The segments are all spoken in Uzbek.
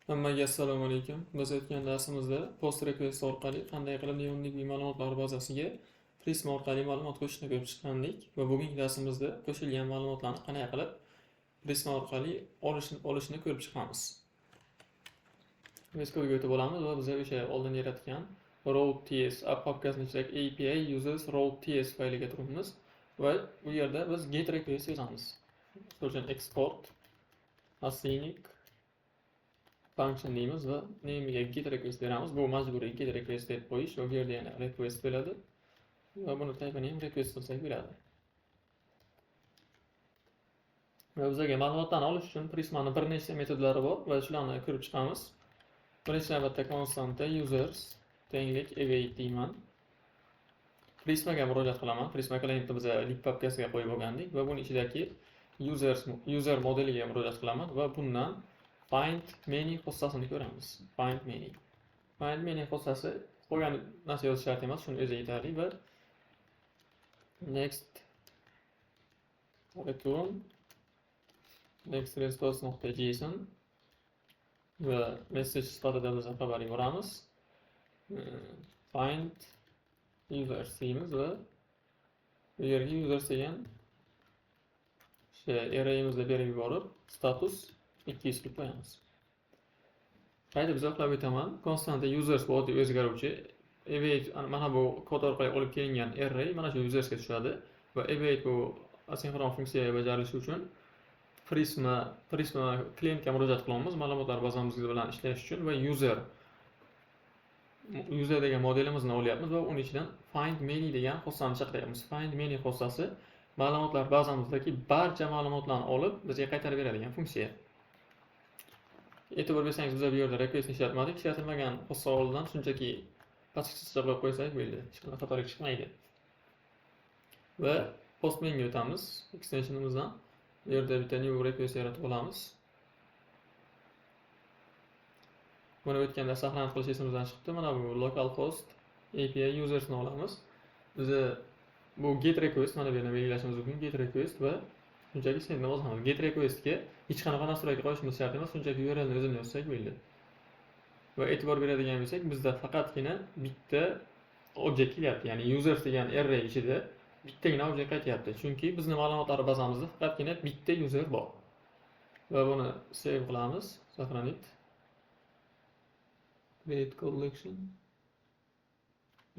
Hammaga assalomu alaykum. Biz o'tgan darsimizda post request orqali qanday qilib NeonDB ma'lumotlar bazasiga Prisma orqali ma'lumot qo'shishni ko'rib chiqqandik va bugungi darsimizda qo'shilgan ma'lumotlarni qanday qilib Prisma orqali olishni ko'rib chiqamiz. VS Code'ga o'tib olamiz va biz o'sha oldin yaratgan route.ts app papkasini ichidagi API users route.ts fayliga turibmiz va bu yerda biz get request yozamiz. Misol uchun export async function deymiz va name'ga get request beramiz. Bu majburiy get request deb qo'yish va bu yerda yana request bo'ladi va buni type'ini ham request qilsak bo'ladi. Va bizga ma'lumotlarni olish uchun Prisma'ning bir nechta metodlari bor va shularni ko'rib chiqamiz. Birinchi navbatda constanta users tenglik await deyman. Prismaga murojaat qilaman. Prisma klientni biz lib papkasiga qo'yib olgandik va buning ichidagi user modeliga murojaat qilaman va bundan find many xossasini ko'ramiz. Find many. Find many xossasi qo'ygan narsa yozish shart emas, shuni o'zi yetarli va next return next response nuqta json va message sifatida biz xabar yuboramiz. Find users deymiz va bu yerga users degan o'sha arrayimizni berib yuborib status 200 qilib qo'yamiz. Qaytib izohlab o'taman. Constanta users bu oddiy o'zgaruvchi. Await mana bu kod orqali olib kelingan array mana shu usersga tushadi va await bu asinxron funksiya bajarilishi uchun Prisma klientga murojaat qilamiz ma'lumotlar bazamiz bilan ishlash uchun va user degan modelimizni olyapmiz va uning ichidan find many degan xossani chaqiryapmiz. Find many xossasi ma'lumotlar bazamizdagi barcha ma'lumotlarni olib bizga qaytarib beradigan funksiya. E'tibor bersangiz, biz bu yerda requestni ishlatmadik. Ishlatilmagan xossa oldidan shunchaki pastki chiziqcha qo'yib qo'ysak bo'ldi. Hech qanday xatolik chiqmaydi. Va Postman'ga o'tamiz extensionimizdan. Bu yerda bitta new request yaratib olamiz. Buni o'tganda saqlanib qilish esimizdan chiqdi. Mana bu localhost API usersni olamiz. Biz bu get request mana bu yerdan belgilashimiz mumkin. Get request va shunchaki sendni bosamiz. Get requestga hech qanaqa настройка qo'yishimiz shart emas, shunchaki URLni o'zini yozsak bo'ldi. Va e'tibor beradigan bo'lsak, bizda faqatgina bitta objekt kelyapti. Ya'ni users degan array ichida bittagina objekt qaytyapti. Chunki bizning ma'lumotlar bazamizda faqatgina bitta user bor. Va buni save qilamiz. Saqlanit. Create collection.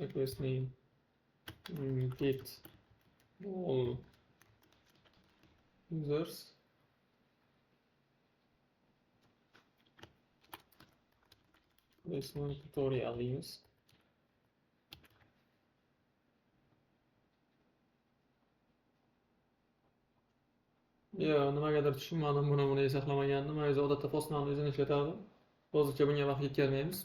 Request name. Get all users. Prisma tutorial deymiz. Yo, nimagadir tushunmadim, buni saqlamagandim. Men o'zi odatda Postmanni o'zini ishlatardim. Hozircha bunga vaqt yetkazmaymiz.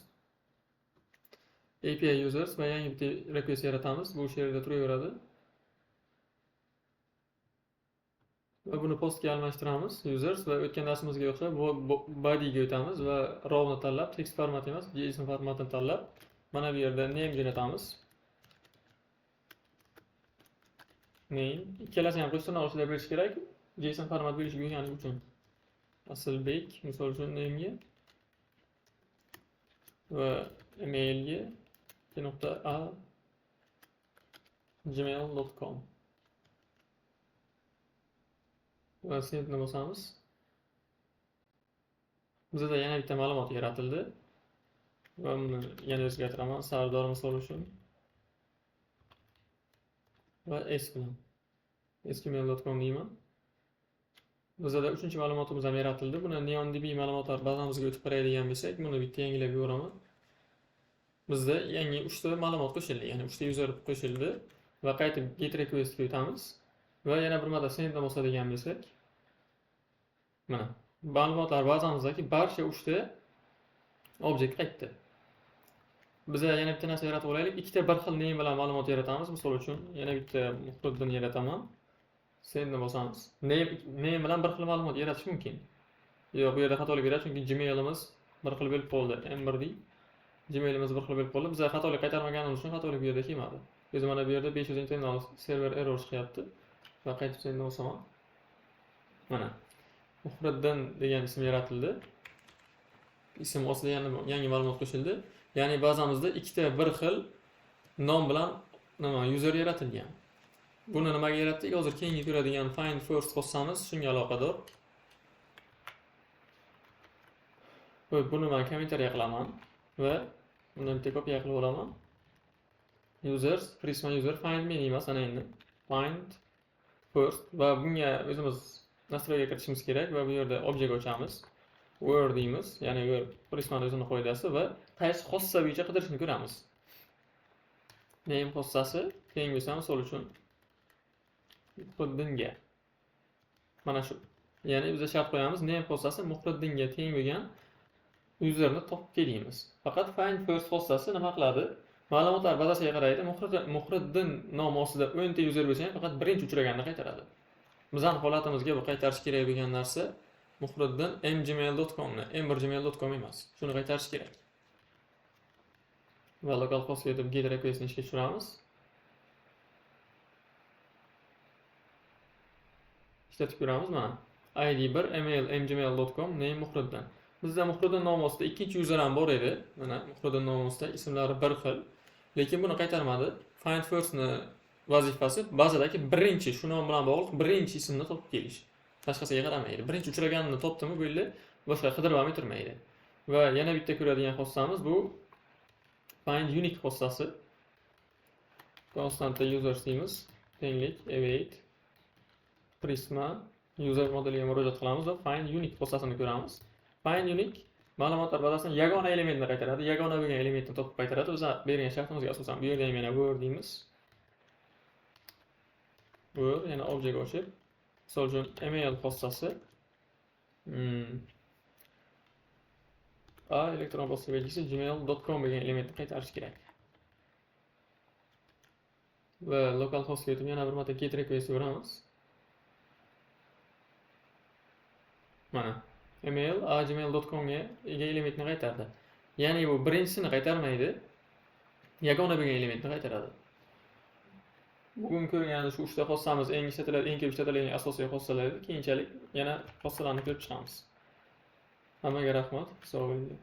API users va yangi bitta request yaratamiz. Bu o'sha yerda turaveradi. Va buni postga almashtiramiz users va o'tgan darsimizga o'xshab bodyga o'tamiz va rowni tanlab text format emas, JSON formatini tanlab mana bu yerda name jo'natamiz. Name ikkalasi ham qo'shtirnoq ichida bo'lishi kerak. JSON format bo'lishi bo'lgani uchun. Asilbek misol uchun namega va emailga .a gmail.com va sendni bosamiz. Bizda yana bitta ma'lumot yaratildi. Va buni yana o'zgartiraman. Sardor misol uchun va s bilan sgmail.com deyman. Bizda uchinchi ma'lumotimiz ham yaratildi. Buni NeonDB ma'lumotlar bazamizga o'tib qaraydigan bo'lsak, buni bitta yangilab yuboraman. Bizda yangi 3 ta ma'lumot qo'shildi, ya'ni 3 ta user qo'shildi va qaytib get request ga o'tamiz va yana bir marta sendni bosadigan bo'lsak, mana ma'lumotlar bazamizdagi barcha 3 ta objekt qaytdi. Biz yana bitta narsa yaratib olaylik. Ikkita bir xil name bilan ma'lumot yaratamiz. Misol uchun yana bitta Muhriddin yarataman. Sendni bosamiz. Name bilan bir xil ma'lumot yaratish mumkin. Yo'q, bu yerda xatolik beradi, chunki Gmailimiz bir xil bo'lib qoldi. M1 dey. Gmailimiz bir xil bo'lib qoldi. Biz xatolik qaytarmaganimiz uchun xatolik bu yerda kelmadi. O'zi mana bu yerda 500 internal server error chiqyapti. Va qaytib sendni bosaman. Mana Muhriddin degan ism yaratildi. Ism ostida yana yangi ma'lumot qo'shildi. Ya'ni bazamizda ikkita bir xil nom bilan nima user yaratilgan. Buni nimaga yaratdik? Hozir keyingi ko'radigan find first xossamiz shunga aloqador. Buni men kommentariya qilaman va bundan bitta kopiya qilib olaman. Users, Prisma user find many emas, ana endi find first va bunga o'zimiz настройка kiritishimiz kerak va bu yerda object ochamiz. Where deymiz, ya'ni where Prismani o'zini qoidasi va qaysi xossa bo'yicha qidirishni ko'ramiz. Name xossasi teng bo'lsa, misol uchun Muhriddinga. Mana shu. Ya'ni biz shart qo'yamiz, name xossasi Muhriddinga teng bo'lgan userni topib kelamiz. Faqat find first xossasi nima qiladi? Ma'lumotlar bazasiga qaraydi. Muhriddin nomi ostida 10 ta user bo'lsa ham faqat birinchi uchraganini qaytaradi. Bizning holatimizga bu qaytarish kerak bo'lgan narsa Muhriddin m@gmail.com ni, m1@gmail.com emas. Shuni qaytarish kerak. Va localhost ga o'tib get requestni ishga tushiramiz. Ishlatib ko'ramiz mana. ID 1 email m@gmail.com name Muhriddin. Bizda Muhriddin nomi ostida ikkinchi user ham bor edi. Mana Muhriddin nomi ostida ismlari bir xil. Lekin buni qaytarmadi. Find first ni vazifasi bazadagi birinchi shu nom bilan bog'liq birinchi ismni topib kelish. Boshqasiga qaramaydi. Birinchi uchraganini topdimi, bo'ldi, boshqa qidirib ham o'tirmaydi. Va yana bitta ko'radigan xossamiz bu find unique xossasi. Constanta users deymiz. Tenglik await Prisma user modeliga murojaat qilamiz va find unique xossasini ko'ramiz. Find unique ma'lumotlar bazasidan yagona elementni qaytaradi. Yagona bo'lgan elementni topib qaytaradi. Biz bergan shartimizga asosan bu yerda ham yana where deymiz. Where yana object ochib, misol uchun email xossasi a elektron pochta belgisi gmail.com degan elementni qaytarish kerak. Va localhostga o'tib yana bir marta get request ko'ramiz. Mana email a gmail.com ga ega elementni qaytardi. Ya'ni bu birinchisini qaytarmaydi, yagona bo'lgan elementni qaytaradi. Bugun ko'rgan shu uchta xossamiz eng ishlatiladi, eng ko'p ishlatiladigan asosiy xossalar edi. Keyinchalik yana xossalarni ko'rib chiqamiz. Hammaga rahmat. Sog' bo'ling.